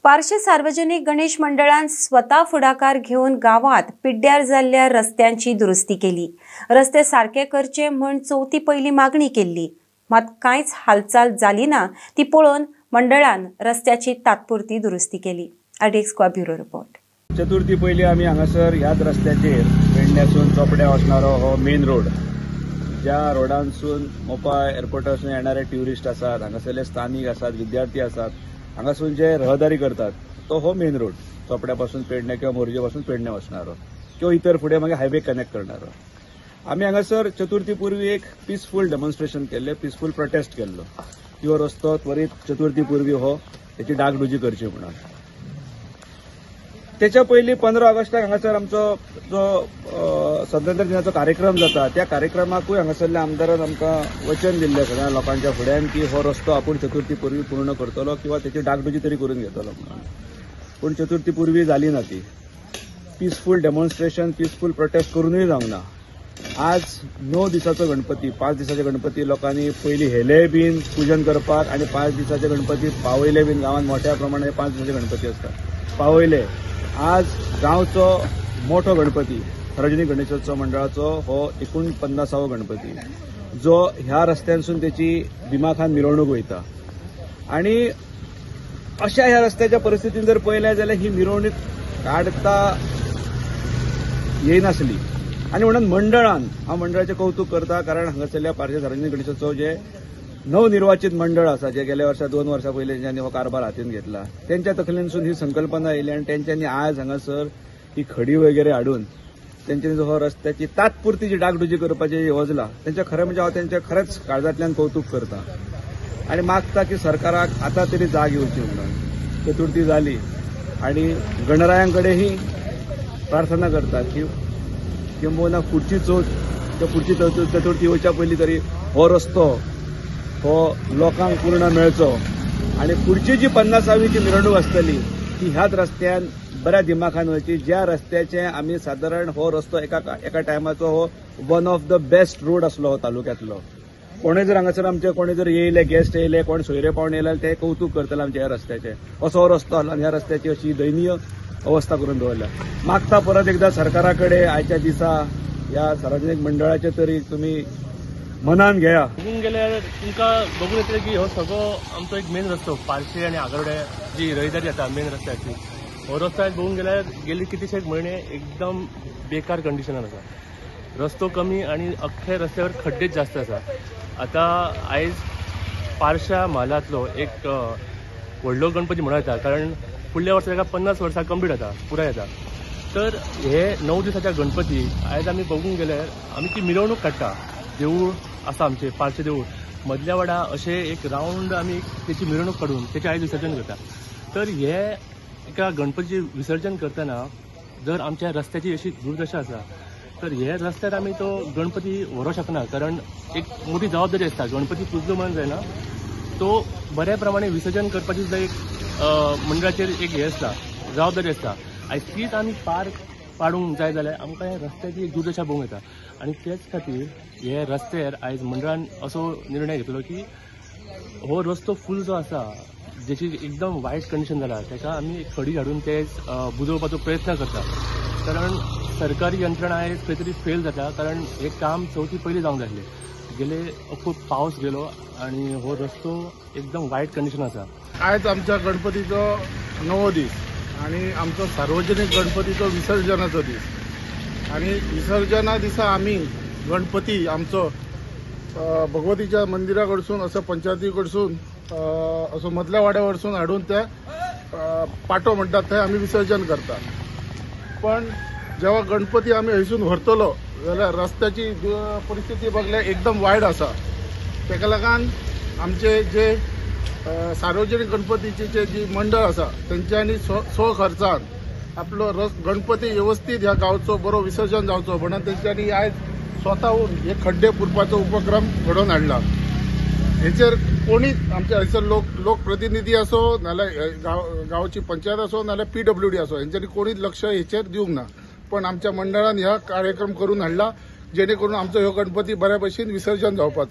पार्शे सार्वजनिक गणेश मंडळान स्वता फुडाकार घेवन गांवांत पिड्ड्यार जाल्ल्या रस्त्यांची दुरुस्ती केली. रस्ते सारके करचे म्हूण चवथी पयली मागणी केल्ली, मात कांयच हालचाल जाली ना. ती पळोवन मंडळान रस्त्याची तात्पुरती दुरुस्ती केली. RDX Goa bureau report. Chaturthi पयली आमी हांगासर ह्याच रस्त्याचेर पेडण्यासून चोपड्या वचणारो हो मेन रोड, ज्या रोडांसून मोपा एअरपोर्टासून येणारे ट्युरिस्ट आसात, हांगासरले स्थानीक आसात, विद्यार्थी आसात, हांगासून जे रहदारी करतात तो हो मेन रोड चोपड्या पासून पेडणे किंवा मोरजे पासून पेडणे वचणारो किंवा इतर फुडें मागीर हायवे कनेक्ट करणारो. आमी हांगासर चतुर्थी पूर्वी एक पिसफूल डेमॉन्स्ट्रेशन केल्लें, पिसफूल प्रोटेस्ट केल्लो की हो रस्तो त्वरीत चतुर्थी पूर्वी हो तेची डागडुजी करची म्हणून. त्याच्या पयलीं 15 ऑगस्टाक हांगासर आमचो जो स्वातंत्र्य दिनाचो कार्यक्रम जाता त्या कार्यक्रमाकूय हांगासरल्या आमदारान आमकां वचन दिल्लें सगळ्या लोकांच्या फुड्यान की हो रस्तो आपूण चतुर्थी पूर्वी पूर्ण करतलो किंवा तेची डागडुजी तरी करून घेतलो म्हणून. पूण चतुर्थी पूर्वी जाली ना ती. पिसफूल डेमॉन्स्ट्रेशन, पिसफूल प्रोटेस्ट करूनय जावंक ना. आज 9 दिसाचो गणपती, 5 दिसाचे गणपती लोकांनी पयलीं हेले बीन पुजन करपाक आनी 5 दिसाचे गणपती पावयले बीन. गांवांत मोठ्या प्रमाणात 5 दिसाचे गणपती आसतात पावयले. आज गांवचो मोठो गणपती सार्वजनिक गणेशोत्सव मंडळाचो हो 49वो गणपती जो ह्या रस्त्यांसून तेची दिमाखान मिरवणूक वयता. आनी अशा ह्या रस्त्याच्या परिस्थितीन जर पळयलें जाल्यार ही मिरवणूक काडता येयनासली. आनी म्हणून मंडळान, हांव मंडळाचें कौतूक करता, कारण हांगासरल्या पार्शे सार्वजनिक गणेशोत्सव जे नवनिर्वाचित मंडळ आसा, जे गेल्या वर्सा 2 वर्सां पयलीं तेंच्यांनी हो कारभार हातीन घेतला, तेंच्या तकलेनसून ही संकल्पना येयली आनी तेंच्यांनी आज हांगासर ही खडी वगैरे हाडून तेंच्यांनी जो हो रस्त्याची तात्पुरती जी डागडुजी करपाची येवजला, तेंच्या खरें म्हणजे हांव तेंच्या खरेंच काळजांतल्यान कौतूक करता आनी मागता की सरकाराक आतां तरी जाग येवची म्हणून. चतुर्थी जाली आनी गणरायांकडेनही प्रार्थना करता की किंबहुना फुडची चवथ किंवा फुडची चतुर्थी येवच्या पयलीं तरी हो रस्तो हो लोकांक पूर्ण मेळचो आनी फुडची जी 50वी मिरवणूक आसतली ती ह्याच रस्त्यान बऱ्या दिमाखान वयची, ज्या रस्त्याचे आमी सादारण हो रस्तो एका टायमाचो हो 1 ऑफ the best road आसलो हो तालुक्यांतलो. कोणूय जर हांगासर आमचे कोणी जर येयले, गेस्ट येयले, कोण सोयरे पावणे येयले ते कौतूक करतले आमच्या ह्या रस्त्याचे. असो हो रस्तो आसलो आनी ह्या रस्त्याची अशी दयनीय अवस्था करून दवरल्या. मागता परत एकदा सरकारा कडेन आयच्या दिसा ह्या सार्वजनिक मंडळाचे तरी तुमी मनान घेया. बघून गेल्यार तुमकां बघून येतलें की हो सगळो आमचो एक मेन रस्तो पार्शे आनी आगर्डे जी रहदारी जाता मेन रस्त्याची, हो रस्तो आयज बघून गेल्यार गेली कितलेशेच म्हयने एकदम बेकार कंडिशनान आसा. रस्तो कमी आनी अख्खे रस्त्यावर खड्डेच जास्त आसा. आतां आयज पार्शा म्हालांतलो एक व्हडलो गणपती म्हणूं येता, कारण फुडल्या वर्सा ताका 50 वर्सां कंप्लीट जाता, पुराय जाता. तर हे 9 दिसाच्या गणपती आयज आमी बघूंक गेल्यार आमी ती मिरवणूक काडटा. देवूळ आसा आमचें पार्शे देवूळ मदल्या वाडा अशें एक रावंड आमी तेची मिरवणूक काडून तेचें आयज विसर्जन करता. तर हे एका गणपतीचें विसर्जन करतना जर आमच्या रस्त्याची अशी दुर्दशा आसा तर हे रस्त्यार आमी तो गणपती व्हरूंक शकना, कारण एक मोठी जबाबदारी आसता. गणपती पुजलो म्हणून जायना, तो बऱ्या प्रमाणे विसर्जन करपाची सुद्दां एक मंडळाचेर एक हें आसता, जबाबदारी आसता. आयज तीच आमी पार पाडूंक जाय जाल्यार आमकां ह्या रस्त्याची एक दुर्दशा पळोवंक येता. आनी तेच खातीर हे रस्त्यार आयज मंडळान असो निर्णय घेतलो की हो रस्तो फूल जो आसा जेची एकदम वायट कंडिशन जाला ताका आमी एक खडी हाडून ते बुजोवपाचो प्रयत्न करता. कारण सरकारी यंत्रणा आयज खंय तरी फेल जाता, कारण हें काम चवथी पयलीं जावंक जाय आसलें. गेले खूब पावस गेलो आनी हो रस्तो एकदम वायट कंडिशन आसा. आयज आमच्या गणपतीचो 9वो दीस आनी आमचो सार्वजनिक गणपतीचो विसर्जनाचो दीस. आनी विसर्जना दिसा आमी गणपती आमचो भगवतीच्या मंदिरा कडसून असो पंचायती कडसून असो मदल्या वाड्या वरसून हाडून ते पाटो म्हणटात थंय आमी विसर्जन करतात. पण जेव्हा गणपती आमी हयसून व्हरतलो जाल्यार रस्त्याची परिस्थिती बघल्यार एकदम वायट आसा. तेका लागून आमचे जे सार्वजनिक गणपतीचे जी मंडळ आसा तेंच्यांनी स्वखर्चान आपलो गणपती व्यवस्थीत ह्या गांवचो बरो विसर्जन जावचो म्हणून तेंच्यांनी आयज स्वताहून हे खड्डे पुरपाचो उपक्रम घडोवन हाडला. हेचेर कोणीच आमचे हयसर लोकप्रतिनिधी असो नाल्यार गांवची पंचायत असो नाल्यार PWD असो हेंच्यांनी कोणीच लक्ष हेचेर दिवंक ना. पण आमच्या मंडळान ह्या कार्यक्रम करून हाडला जेणे करून आमचो ह्यो गणपती बऱ्या भशेन विसर्जन जावपाचो.